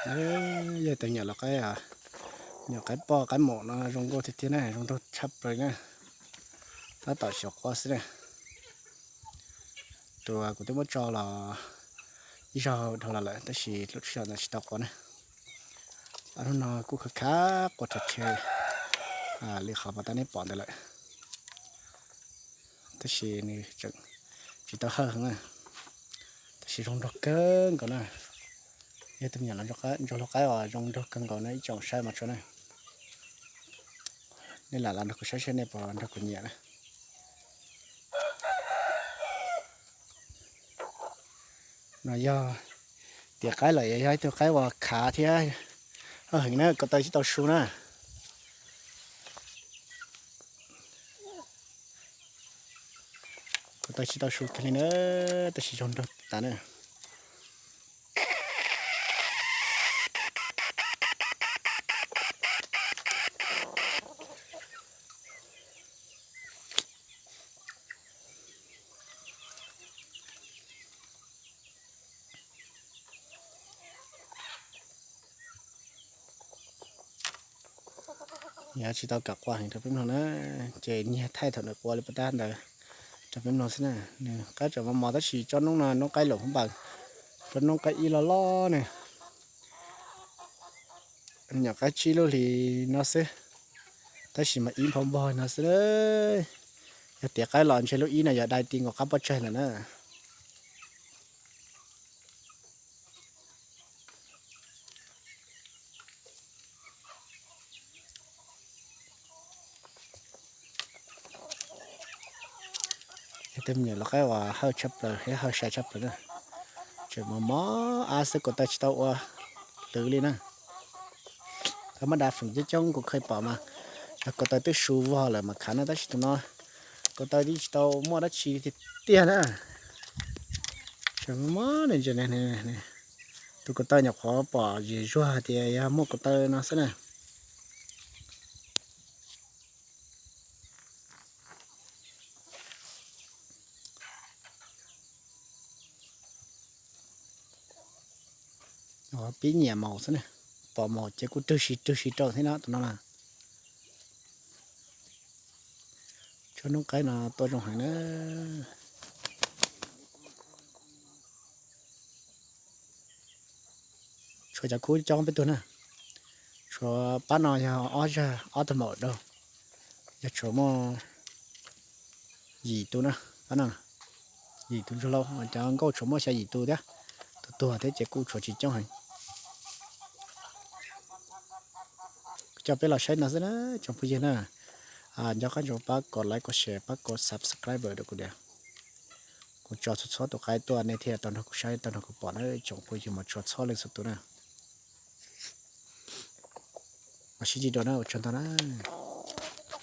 Yog tus nyuam lau qaib, nyuam qaib poj qaib maum no zoo nkauj tiag tiag na, zoo nraug tshaj plaws na. Tab tom xyuas quaj xwb na. Tus kuv twb muab tso los ib zaug dhau los lawm tab sis lub sij hawm ntawd tsis tau quaj na. Ob hnub no kuj khav khav quaj rhe rhe li qhov uas nej pom ntawd lawm. Tab sis nws tseem tsis tau hawj heev na, tab sis zoo nraug kawg nkaus na. Yog tus me nyuam ntsuag lau qaib uas zoo nraug kawg nkaus na ib tsoom saib mos tshua na. Nej lam los nrog kuv saib seb nej puas nrog kuv nyiam na. No yog tiam qaib lawm, yog ib tug qaib uas khav thiab hawj heev na, ko taw tsis tau su na. Ko taw tsis tau su kiag li na, tab sis zoo nraug tas na. Yog tsis tau kam quaj heev rau peb mloog na, ces nyiag thaij thaum nws quaj li puas tab ntawd rau peb mloog xwb na. Nws qaib tseem mos mos tab sis tsob noob no noob qaib laum hub npaws, tsob noob qaib ib loj loj ne. Nyuam qaib tsib lub hlis no xwb, tab sis mas ib nphau npog no xwb. Yog tiav qaib los ntshe lub ib no yog dai ti nkaus qab pob tsaig lawm na. Tej me nyuam lau qaib uas hawj tshaj plaws thiab hawj sai tshaj plaws na. Tseem mos mos ab xwb, ko taw tsis tau ua hlwv li na. Koj muab da feem coob coob kuv kheev pom mas yog ko taw twb su vog lawm mas khav na, tab sis tus no ko taw twb tsis tau muaj dab tsi tiag tiag na. Tseem mos mos ne, tus ko taw nyuam qhuav pom zim zuag hais tias yog muaj ko taw no xwb na. Pib nyiam maum xwb na, pom maum ces kuj rwg si rwg si rau thiab no tus no na. Tsob noob qaib no tuaj zoo heev na. Tshuav cov kub coob peb tug na. Tshuav pab no yog ob zag ob tug maum daug, yog tshuav muaj yim tus na, pab no yim tus ntsuag lau, cov nkauj tshuav muaj xya yim tus thiab. Tus tuag thiab ces kuj tshuav tsis coob heev. Coj peb los saib no xwb na tsoom phooj ywg na. Nco qab ntsoov pab kom like, kom share, pab kom subscribe rau kuv diam. Kuv tso txhua txhua tus qaib tuaj nej thiaj tau nrog kuv saib tau nrog kuv pom na tsoom phooj ywg mos tshua txhua leej txhua tus na. Mam sib ntsib dua na, ua tsaug ntau na.